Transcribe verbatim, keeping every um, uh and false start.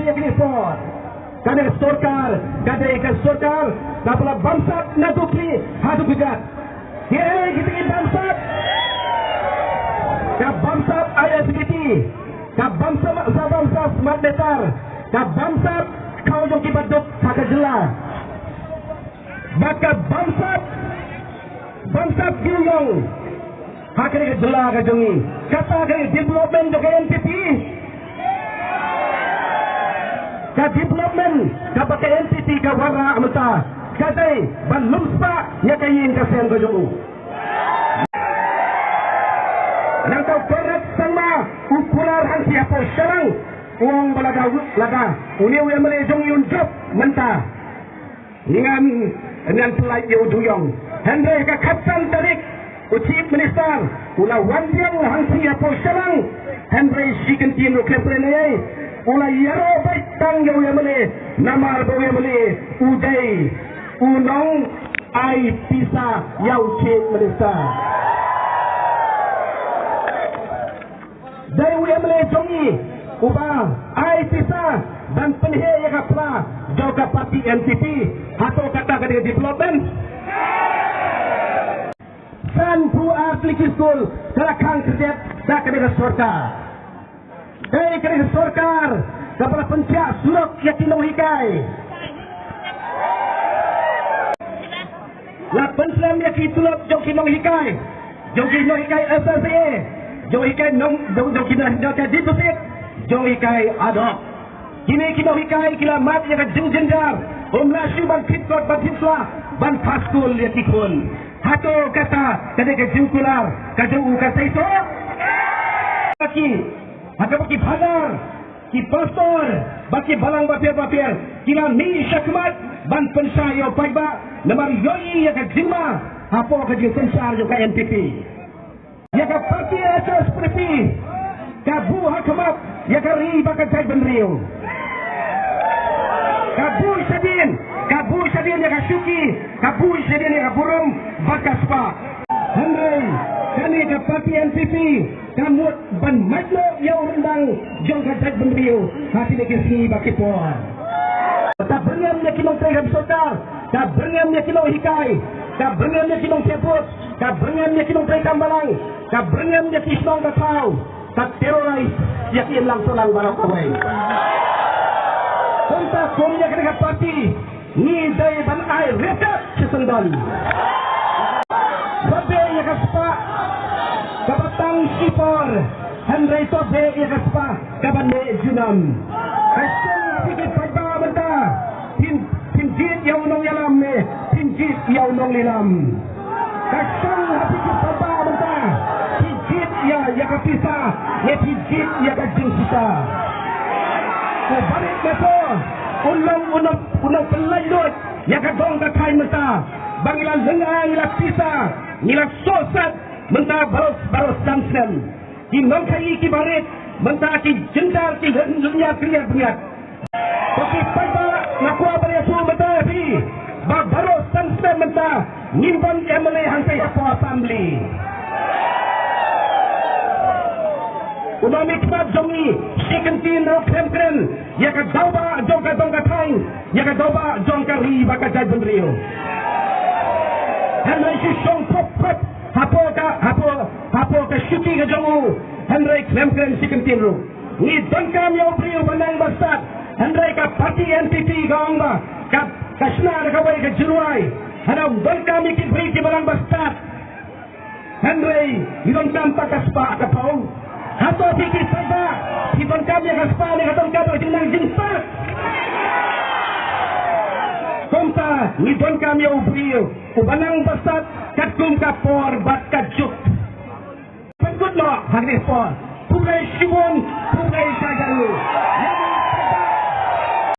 Kane ka por, kane ka sorkar ka dei ka sorkar kaba la bamsap na dukri haduh kjat. Kiei kita ki bamsap? Ka bamsap I S B T, ka bamsap, ka bamsap smart meter, ka bamsap khaw jong ki baduk ha ka jylla. Ba ka bamsap, bamsap dieng ha kane ka jylla ka jong ngi. Kata ka development jong ka N P P. Ka development kaba ka N P P ka wanrah mynta ka dei ban lum spah ïa ka ïing ka sem ka jong u. Nangta u Conrad Sangma u kular hangne hapoh Shillong, u ong ba lada, lada une u M L A jong ngi un jop mynta, ngan, ngan pyllait ïa u duyong. Hynrei ha ka khatsan tarik u Chief Minister u la wan biang hangne hapoh Shillong. Hynrei shi kyntien ruh khlem pynlait, u la ïaroh beit tang ïa u M L A, namar ba u M L A u dei u nong ai pisa ïa u Chief Minister. Dei u M L A jong ngi uba ai pisa ban pynheh ïa ka pla jong ka party N P P. Hato kata ka dei development? Sanphew ar tylli ki skul ka la khang kjat da kane ka sorkar. Dei kane ka sorkar kaba la pynshah surok ïa ki nonghikai. La pynslem ïa ki tulop jong ki nonghikai, jong ki nonghikai S S A, jong hikai nong, jong, jong ki nonghikai deposit, jong hikai ad hoc. Kine ki nonghikai ki la mad ïa ka jingjynjar, ym lah shuh ban thied kot ban thied sla ban pass skul ïa ki khun. Hato kata ka dei ka jingkular ka jong u ka seisoh? Ki, ha kaba ki phadar, ki pastor bad ki balang bapher bapher ki la mih shakhmat ban pynshai ïa u paidbah namar ïohi ïa ka jingma hapoh ka jingsynshar jong ka N P P. Ïa ka party H S P D P ka buh ha khmat ïa ka ri bad ka jaitbynriew. Ka buh shadien, ka buh shadien ïa ka shuki, ka buh shadien ïa ka burom bad ka spah. Hynrei kane ka party N P P ka mut ban mait noh ïa u ryndang jong ka jaitbynriew ha kine ki sngi bad ki por. Ka byrngem ïa ki nongtrei kam sorkar, ka byrngem ïa ki nonghikai, ka byrngem ïa ki nongthep vote, ka byrngem ïa ki nongtrei kam balang, ka byrngem ïa ki shnong ka thaw, ka terrorize ïa ki imlang sahlang baroh kawei. Kumta kum ïa kane ka party ngi dei ban ai ryngkat shi syndon. Ba beh ïa ka spah kaba tang shipor, hynrei to beh ïa ka spah kaba neh junom. Ka shong ha phi ki paidbah mynta, phin, phin jied ïa u nongïalam ne phin jied ïa u nonglilam? Ka shong ha phi ki paidbah mynta, phi jied ïa, ïa ka pisa ne phi jied ïa ka jingpisa? U barit mynta u long, u long, u long pynlait lut ïa ka dong ka thaiñ mynta. Ba ngi la lynga, ngi la pisa, ngi la sohsat mynta baroh, baroh san snem. Ki nongkhaïi ki barit mynta ki jynjar ki lynñiar khynñiar bniat. Ko ki paidbah, nga kwah ban ïathuh mynta ïa phi ba baroh san snem mynta ngim don M L A hangtei hapoh Assembly. U nongmihkhmat jong ngi shi kyntien ruh khlem kren ïa ka daw ba jong ka dong ka thaiñ, ïa ka daw ba jong ka ri bad ka jaitbynriew. Hynrei shu shong pop pop hapoh ka, hapoh, hapoh ka shuki ka jong u, hynrei khlem kren shi kyntien ruh. Ngi donkam ïa u briew ba nang ba stad, hynrei ka party N P P ka ong ba ka, ka shna da kawei ka jingrwai. Hynrei donkam ïa ki briew kiba nang ba stad, hynrei ngi donkam tang ka spah ka phew. Hato phi ki paidbah phi donkam ïa ka spah ne ka donkam ïa ka jingnang jingstad? Kumta ngi donkam ïa u briew uba nang ba stad katkum ka por bad ka juk. Pynkut noh ha kane ka por. Pule shibun, pule shajan.